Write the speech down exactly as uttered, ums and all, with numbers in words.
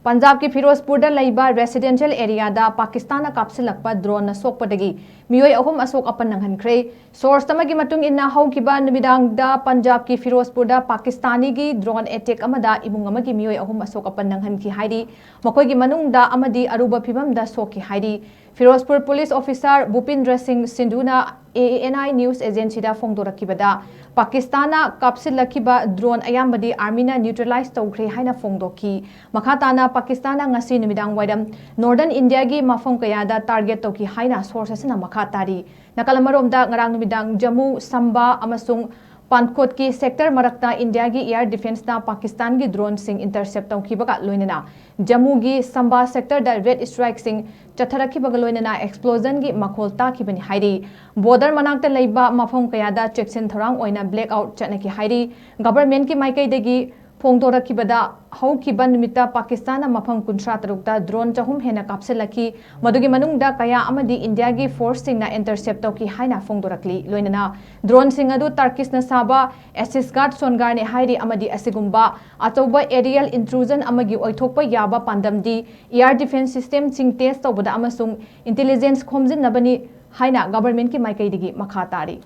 ꯄꯟꯖꯥꯕꯀꯤ ꯐꯤꯔꯣꯖꯄꯨꯔꯗ ꯂꯩꯕ residential areaꯗ ꯄꯥꯀꯤꯁꯇꯥꯟꯅ ꯀꯥꯞꯁꯤꯜꯂꯛꯄ droneꯅ ꯁꯣꯛꯄꯗꯒꯤ ꯃꯤꯑꯣꯏ ꯑꯍꯨꯝ ꯑꯁꯣꯛ ꯑꯄꯟ ꯅꯪꯍꯟꯈ꯭ꯔꯦ꯫ Source ꯑꯃꯒꯤ ꯃꯇꯨꯡ ꯏꯟꯅ, ꯍꯧꯈꯤꯕ ꯅꯨꯃꯤꯗꯥꯡꯗ ꯄꯟꯖꯥꯕꯀꯤ ꯐꯤꯔꯣꯖꯄꯨꯔꯗ ꯄꯥꯀꯤꯁꯇꯥꯅꯤꯒꯤ drone attack ꯑꯃꯗ ꯏꯃꯨꯡ ꯑꯃꯒꯤ ꯃꯤꯑꯣꯏ ꯑꯍꯨꯝ ꯑꯁꯣꯛ ꯑꯄꯟ ꯅꯪꯍꯟꯈꯤ ꯍꯥꯏꯔꯤ꯫ ꯃꯈꯣꯏꯒꯤ ꯃꯅꯨꯡꯗ ꯑꯃꯗꯤ ꯑꯔꯨꯕ ꯐꯤꯚꯝꯗ ꯁꯣꯛꯈꯤ ꯍꯥꯏꯔꯤ꯫ ꯐꯤꯔꯣꯖꯄꯨꯔ police officer ꯚꯨꯄꯤꯟꯗ꯭ꯔ ꯁꯤꯡ ꯁꯤꯟꯙꯨꯅ A N I news agencyꯗ ꯐꯣꯡꯗꯣꯔꯛꯈꯤꯕꯗ, ꯄꯥꯀꯤꯁꯇꯥꯟꯅ ꯀꯥꯞꯁꯤꯜꯂꯛꯈꯤꯕ drone ꯑꯌꯥꯝꯕꯗꯤ armyꯅ neutralize ꯇꯧꯈ꯭ꯔꯦ ꯍꯥꯏꯅ ꯐꯣꯡꯗꯣꯛꯈꯤ꯫ ꯃꯈꯥ ꯇꯥꯅ, ꯄꯥꯀꯤꯁꯇꯥꯟꯅ ꯉꯁꯤ ꯅꯨꯃꯤꯗꯥꯡ ꯋꯥꯏꯔꯝ northern Indiaꯒꯤ ꯃꯐꯝ ꯀꯌꯥꯗ target ꯇꯧꯈꯤ ꯍꯥꯏꯅ source ꯑꯁꯤꯅ ꯃꯈꯥ ꯇꯥꯔꯤ꯫ ꯅꯥꯀꯜ ꯑꯃꯔꯣꯝꯗ, ꯉꯔꯥꯡ ꯅꯨꯃꯤꯗꯥꯡ ꯖꯝꯃꯨ, ꯁꯝꯕꯥ ꯑꯃꯁꯨꯡ ꯄꯥꯟꯈꯣꯠꯀꯤ sector ꯃꯔꯛꯇ Indiaꯒꯤ air defenceꯅ ꯄꯥꯀꯤꯁꯇꯥꯟꯒꯤ droneꯁꯤꯡ intercept ꯇꯧꯈꯤꯕꯒ ꯂꯣꯏꯅꯅ ꯖꯝꯃꯨꯒꯤ ꯁꯝꯕꯥ sectorꯗ red strikeꯁꯤꯡ ꯆꯠꯊꯔꯛꯈꯤꯕꯒ ꯂꯣꯏꯅꯅ explosionꯒꯤ ꯃꯈꯣꯜ ꯇꯥꯈꯤꯕꯅꯤ ꯍꯥꯏꯔꯤ꯫ Border ꯃꯅꯥꯛꯇ ꯂꯩꯕ ꯃꯐꯝ ꯀꯌꯥꯗ ꯆꯦꯛꯁꯤꯟ ꯊꯧꯔꯥꯡ ꯑꯣꯏꯅ blackout ꯆꯠꯅꯈꯤ ꯍꯥꯏꯔꯤ꯫ Governmentꯀꯤ ꯃꯥꯏꯀꯩꯗꯒꯤ ꯐꯣꯡꯗꯣꯔꯛꯈꯤꯕꯗ, ꯍꯧꯈꯤꯕ ꯅꯨꯃꯤꯠꯇ ꯄꯥꯀꯤꯁꯇꯥꯟꯅ ꯃꯐꯝ ꯀꯨꯟꯊ꯭ꯔꯥ ꯇꯔꯨꯛꯇ drone ꯆꯍꯨꯝ ꯍꯦꯟꯅ ꯀꯥꯞꯁꯤꯜꯂꯛꯈꯤ꯫ ꯃꯗꯨꯒꯤ ꯃꯅꯨꯡꯗ ꯀꯌꯥ ꯑꯃꯗꯤ Indiaꯒꯤ forceꯁꯤꯡꯅ intercept ꯇꯧꯈꯤ ꯍꯥꯏꯅ ꯐꯣꯡꯗꯣꯔꯛꯂꯤ꯫ ꯂꯣꯏꯅꯅ droneꯁꯤꯡ ꯑꯗꯨ Turkishꯅ ꯁꯥꯕ Asis Guard sonar ꯅꯤ ꯍꯥꯏꯔꯤ ꯑꯃꯗꯤ ꯑꯁꯤꯒꯨꯝꯕ ꯑꯆꯧꯕ aerial intrusion ꯑꯃꯒꯤ ꯑꯣꯏꯊꯣꯛꯄ ꯌꯥꯕ ꯄꯥꯟꯗꯝꯗꯤ air defence systemꯁꯤꯡ test ꯇꯧꯕꯗ ꯑꯃꯁꯨꯡ intelligence ꯈꯣꯝꯖꯤꯟꯅꯕꯅꯤ ꯍꯥꯏꯅ governmentꯀꯤ ꯃꯥꯏꯀꯩꯗꯒꯤ ꯃꯈꯥ ꯇꯥꯔꯤ꯫